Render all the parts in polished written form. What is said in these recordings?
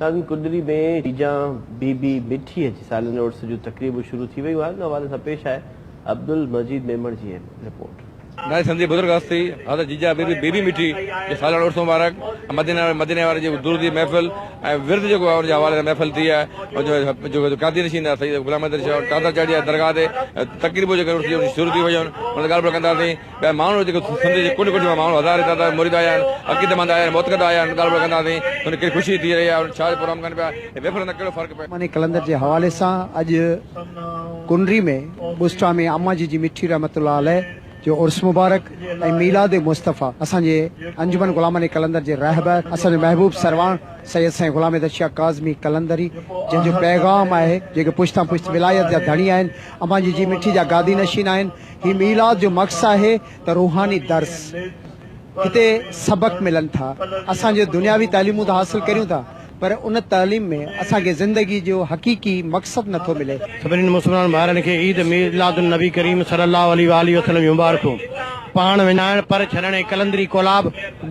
ناظرين ڪنڊري ۾ جيجان بي بي مٺيء جي سالياني عرس جون تقريبون شروع ٿي ويون آهن ان حوالي سان پيش آهي عبدالمجيد ميمڻ جي رپورٽ. ناري سنڌ جي بزرگ هستي حضرت جيجا بي بي بي بي مٺي جي ساليانو عرس مبارڪ ۽ مدينه مديني واري جي درود جي محفل ۽ ورد جيڪو آهي ان جي حوالي سان محفل ٿي آهي ۽ جو قاضي نشين آهي سيد غلام حيدر شاهه چادر چاڙهي آهي درگاهه تي تقريبون جيڪي عرس جون شروع ٿي ويون آهن ان تي ڳالهه ٻولهه ڪنداسين ٻيا ماڻهو جيڪي سنڌ جي ڪنڊ ڪنڊ مان ماڻهو هزارين تعداد ۾ مريد آيا آهن، عقيدتمند آيا آهن، معتقد آيا آهن، ڳالهه ٻولهه ڪنداسين ته ان ڪهڙي خوشي ٿي رهي آهي، ڇا پروگرام ڪن پيا ۽ محفل اندر ڪهڙو فرق پيو. ماني قلندر جي حوالي سان اڄ ڪنري ۾ ٻسٽا ۾ اما جي جي مٺي رحمة الله عليه جو عرس مبارڪ ۽ ميلاد مصطفيٰ اسان جي انجمن غلاماني قلندر جي رهبر اسان جو محبوب سرواڻ سيد سائين غلام حيدر شاهه ڪاظمي قلندري جنهن جو پيغام آهي جيڪي پشتان پشت ولايت جا ڌڻي آهن امان جي جي مٺي جا گادي نشين آهن هي ميلاد جو مقص آهي ته روحاني درس هتي سبق ملن ٿا. اسان جو دنياوي تعليمون ته حاصل ڪريون ٿا پر ان تعليم ۾ اسان کي زندگي جو حقيقي مقصد نٿو ملي. سڀني مسلمان ڀائرن کي عيد ميلاد النبي ڪريم صلي الله عليه واٰله وسلم جون مبارڪون. پاڻ وڃائڻ پر ڇڏڻ ۽ قلندري ڪولاب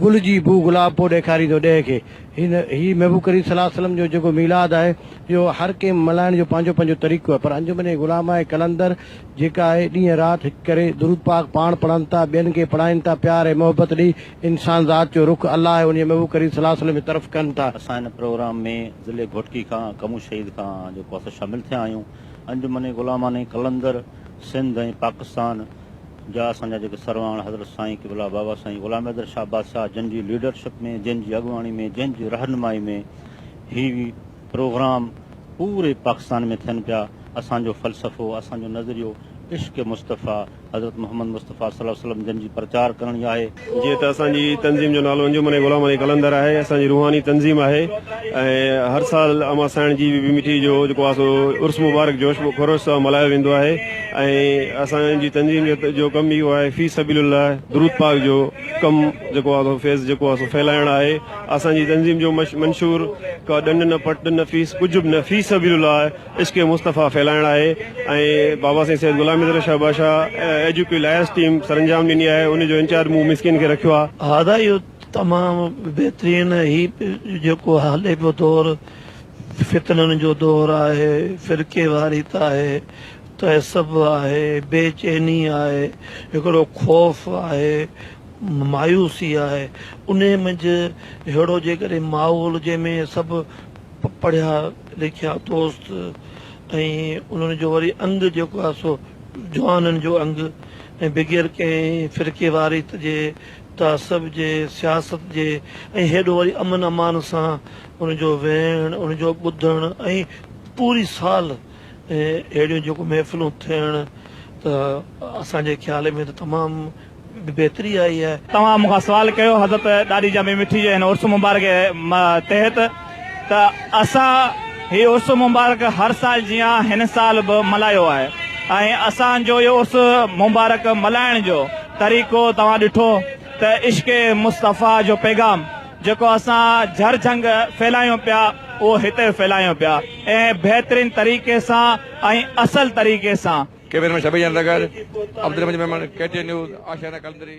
گل جي بو گلاب پو ڏيکاريندو ڏيهه کي. هي محبوب ڪريم صلي الله عليه وسلم جو جيڪو ميلاد آهي اهو هر ڪنهن ملهائڻ جو پنهنجو پنهنجو طريقو آهي پر انجمن غلاماء قلندر جيڪا آهي ڏينهن رات هڪ ڪري درود پاڪ پاڻ پڙهن ٿا ٻين کي پڙهائين ٿا پيار ۽ محبت ڏئي انسان ذات جو رخ الله ۽ ان جي محبوب ڪريم صلي الله عليه وسلم جي طرف ڪن ٿا. اسان هن پروگرام ۾ ضلعي گهوٽڪي کان ڪمون شهيد کان جيڪو اسان شامل ٿيا آهيون انجمن غلامانه قلندر سنڌ ۽ پاڪستان جا اسان جا جيڪي سرواڻ حضرت سائين قبلا بابا سائين غلام حيدر شاهه بادشاهه جن جي ليڊرشپ ۾ جن جي اڳواڻي ۾ جن جي رهنمائي ۾ هي پروگرام پوري پاڪستان ۾ ٿين پيا اسان جو فلسفو، اسان جو نظريو عشق مصطفيٰ حضرت محمد مصطفيٰ صلي الله عليه وسلم جن جي پرچار ڪرڻ ئي آهي. جيئن ته اسان جي تنظيم جو نالو انجمن غلام علي قلندر آهي، اسان جي روحاني تنظيم آهي ۽ هر سال امان سائڻ جي بي بي مٺي جو جيڪو آهي سو عرس مبارڪ جوش و خروش سان ملهايو ويندو آهي ۽ اسان جي تنظيم جو ڪم اهو آهي في سبيل الله درود پاڪ جو ڪم جيڪو آهي سو فيض جيڪو آهي سو ڦهلائڻ آهي. اسان جي تنظيم جو منشور ڪا ڏنڊ نه پٽ نه فيس ڪجهه به نه في سبيل الله عشق مصطفيٰ ڦهلائڻ آهي ۽ بابا سائين سيد غلام حيدر شاهه بادشاهه ايجوڪيو لائرس ٽيم سرانجام ڏني آهي ان جو انچارج مون مسڪين کي رکيو آهي. ها ادا اهو تمام بهترين هي جيڪو هلي پيو دور فتنن جو دور آهي فرقيواريت آهي تعصب آهي بي چيني آهي هڪڙو خوف آهي مايوسي آهي انهي منجهه ههڙو جيڪڏهن ماحول جنهن ۾ سڀ پڙهيا لکيا دوست ۽ انهن جو وري انگ جيڪو آهي سو جوانن جو انگ ۽ بغير ڪنهن فرقيواريت جي تعصب جي سياست جي ۽ هيڏو وري امن امان سان ان جو ويهڻ ان جو ٻڌڻ ۽ پوري سال اهڙيون جيڪو محفلون ٿيڻ ته اسان جي خيال ۾ ته تمام بهتري آئي آهي. توهان مون کان سوال ڪيو حضرت ڏاڏي جامي مٺي جي هن عرس مبارڪ تحت ته اسان هي عرس مبارڪ هر سال جيان هن سال به ملهايو آهي ۽ اسان جو اهو عرس مبارڪ ملهائڻ جو طريقو توهان ڏٺو ته عشق مصطفيٰ جو پيغام جيڪو اسان جھر جھنگ ڦهلايون پيا اهو هتي ڦهلايون پيا ۽ بهترين طريقي سان ۽ اصل طريقي سان. ڪيبن ۾ شبير جان دگر، Abdul Majeed Memon, K T N news, Ashiana Qalandari.